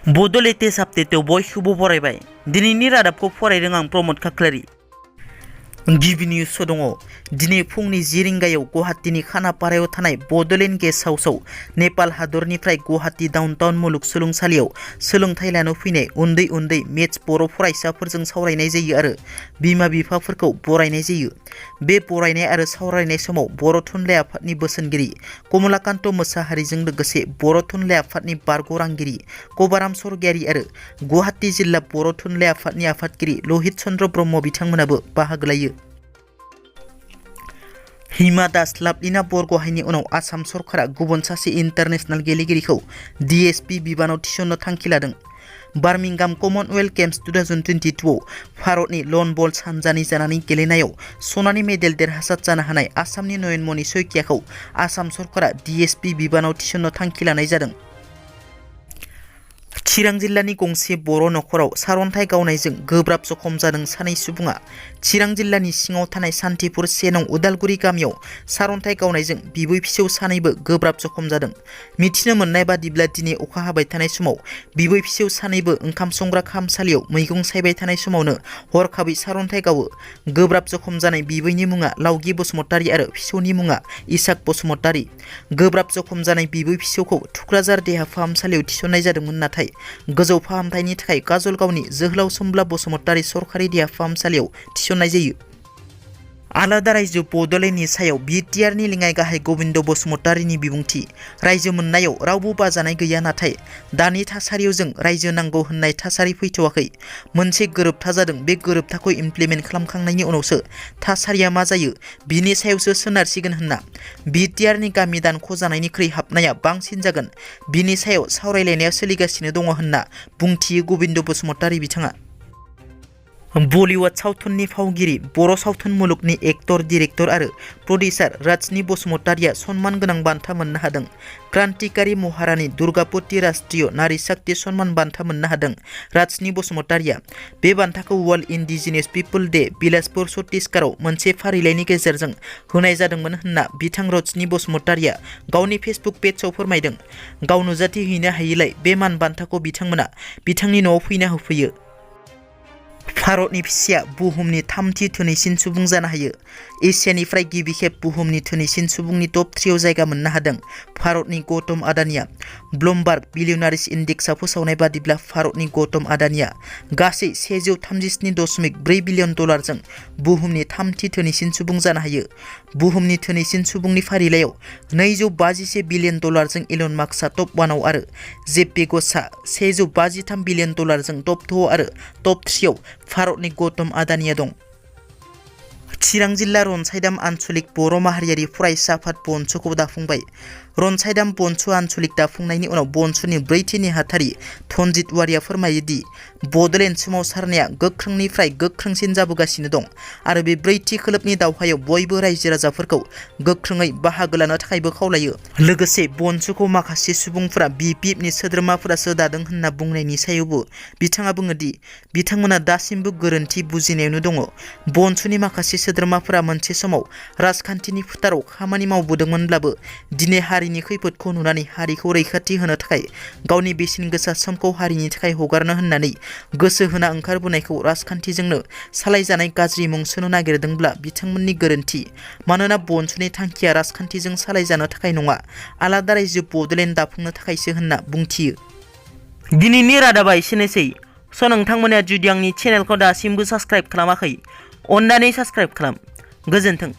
बड' लेटेस्ट आपडेटआव बयखौबो बरायबाय। दिनैनि रादाबखौ फरायदों आं प्रमद खाख्लारि। गिबि निउस दङ। दिनै फुंनि 10 रिंगायाव गुवाहाटीनि खानापारायाव थानाय बड'लेण्ड गेस्ट हाउसआव नेपाल हादरनिफ्राय गुवाहाटी डाउनटाउन मुलुगसोलोंसालियाव सोलोंथाइ लानो फैनाय उन्दै उन्दै मेथ्स बर' फरायसाफोरजों सावरायनाय जायो आरो बिमा बिफाफोरखौ बरायनाय जायो। बे बरायनाय आरो सावरायनाय समाव बर' थुनलाइ आफादनि बोसोनगिरि कमलाकान्त मोसाहारिजों लोगोसे बर' थुनलाइ आफादनि बारग'रांगिरि कबाराम सरगियारि आरो गुवाहाटी जिल्ला बर' थुनलाइ आफादनि आफादगिरि लहित चन्द्र ब्रह्म बिथांमोनाबो बाहागो लायो। हिमा दास लाभलिना बरग'हायनि उनाव आसाम सरकारा गुबुन सासे इन्टारनेशनेल गेलेगिरिखौ DSP बिबानाव थिसननो थांखि लादों। बार्मिंगाम कमनवेल्थ गेम्स 2022 आव भारतनि लन बल्स हानजानि जानानै गेलेनायाव सनानि मेडेल देरहासार जानो हानाय आसामनि नयनमणि सइकियाखौ आसाम सरकारा DSP बिबानाव थिसननो थांखि लानाय जादों। चिरां जिल्लानि गंसे बर' नखराव सारअन्थाइ गावनायजों गोब्राब जखम जादों सानै सुबुङा। चिरां जिल्लानि सिङाव थानाय सान्थिपुर 1 नं उदालगुरि गामियाव सारअन्थाइ गावनायजों बिबै फिसौ सानैबो गोब्राब जखम जादों। मिथिनो मोननाय बादिब्ला दिनै अखा हाबाय थानाय समाव बिबै फिसौ सानैबो ओंखाम संग्रा खामसालियाव मैगं सायबाय थानाय समावनो हरखाबै सारअन्थाइ गावो। गोब्राब जखम जानाय बिबैनि मुङा लावगि बसुमतारि आरो फिसौनि मुङा इसाक बसुमतारि। गोब्राब जखम जानाय बिबै फिसौखौ थुक्राझार देहा फाहामसालियाव थिसननाय जादोंमोन, नाथाय गोजौ फाहामथायनि थाखाय काजलगावनि जोहोलाव सोमब्ला बसुमतारि सरकारि देहा फाहामसालियाव थिसननाय जायो। आलादा रायजो बड'लेण्डनि सायाव बिटिआरनि लेङाइ गाहाय गबिन्द बसुमतारिनि बिबुंथि। रायजो मोननायाव रावबो बाजानाय गैया, नाथाय दानि थासारियाव जों रायजो नांगौ होननाय थासारि फैथ'वाखै। मोनसे गोरोबथा जादों, बे गोरोबथाखौ इमप्लिमेन्ट खालामखांनायनि उनावसो थासारिया मा जायो बिनि सायावसो सोनारसिगोन होनना बिटिआरनि गामि दानख' जानायनिख्रुइ हाबनाया बांसिन जागोन, बिनि सायाव सावरायलायनाया सोलिगासिनो दङ होनना बुंथियो गबिन्द बसुमतारि बिथाङा। बलिउड सावथुननि फावगिरि बर' सावथुन मुलुगनि एक्टर, डिरेक्टर आरो प्रडिउसार राजनि बसुमतारिया सनमान गोनां बान्था मोननो हादों। क्रान्तिकारी महारानी दुर्गापति राष्ट्रीय नारी शक्ति सन्मान बान्था मोननो हादों राजनि बसुमतारिया। बे बान्थाखौ वर्ल्ड इन्डिजिनियास पिपल डे बिलासपुर छत्तीसगढ़आव मोनसे फारिलाइनि गेजेरजों होनाय जादोंमोन होनना बिथां रजनी बसुमतारिया गावनि फेसबुक पेजआव फोरमायदों। गाव नुजाथि हैनो हायैलाय बे मान बान्थाखौ बिथांमोना बिथांनि न'आव फैना होफैयो। भारतनि फिसाया बुहुमनि 3थि धोनिसिन सुबुं जानो हायो। एसियानिफ्राय गिबि खेब बुहुमनि धोनिसिन सुबुंनि टप 3 आव जायगा मोननो हादों भारतनि गौतम आडानिया। ब्लुमबार्ग बिलियनारिस इन्डेक्सआ फोसावनाय बादिब्ला भारतनि गौतम आडानिया गासै 137.4 बिलियन डलारजों बुहुमनि 3थि धोनिसिन सुबुं जानो हायो। बुहुमनि धोनिसिन सुबुंनि फारिलाइयाव 251 बिलियन डलारजों इलन मास्कआ टप 1 आव आरो जेफ बेज'सआ 153 बिलियन डलारजों टप 2 आरो टप 3 आव भारतनि गौतम आडानिया दं। चिरां जिल्ला रनसायदाम आन्चलिक बर' माहारियारि फरायसा आफाद बनसुखौ दाफुंबाय। रनसायदाम बनसु आन्चलिक दाफुंनायनि उनाव बनसुनि 4थि नेहाथारि धनजित वारिया फोरमायो दि बड'लेण्ड सोमावसारनाया गोख्रोंनिफ्राय गोख्रोंसिन जाबोगासिनो दं आरो बे 4थि खोलोबनि दावहायाव बयबो रायजो राजाफोरखौ गोख्रोङै बाहागो लानो थाखायबो खावलायो। लोगोसे बनसुखौ माखासे सुबुंफोरा BPFनि सोद्रोमाफोरासो दादों होनना बुंनायनि सायावबो बिथाङा बुङो दि बिथांमोना दासिमबो गोरोन्थि बुजिनायावनो दङ। बनसुनि माखासे सोद्रोमाफोरा मोनसे समाव राजखान्थिनि फोथाराव खामानि मावबोदोंमोनब्लाबो दिनै हारिनि खैफोदखौ नुनानै हारिखौ रैखाथि होनो थाखाय गावनि बेसेन गोसा समखौ हारिनि थाखाय हगारनो होननानै गोसो होना ओंखारबोनायखौ राजखान्थिजोंनो सालायजानाय गाज्रि मुं सोनो नागिरदोंब्ला बिथांमोननि गोरोन्थि। मानोना बनसुनि थांखिया राजखान्थिजों सालायजानो थाखाय नङा, आलादा रायजो बड'लेण्ड दाफुंनो थाखायसो होनना बुंथियो। दिनैनि रादाबा एसेनोसै। नोंथांमोना जुदि आंनि चेनेलखौ दासिमबो साबस्क्राइब खालामाखै, अन्नानै साबस्क्राइब खालाम। गोजोन्थों।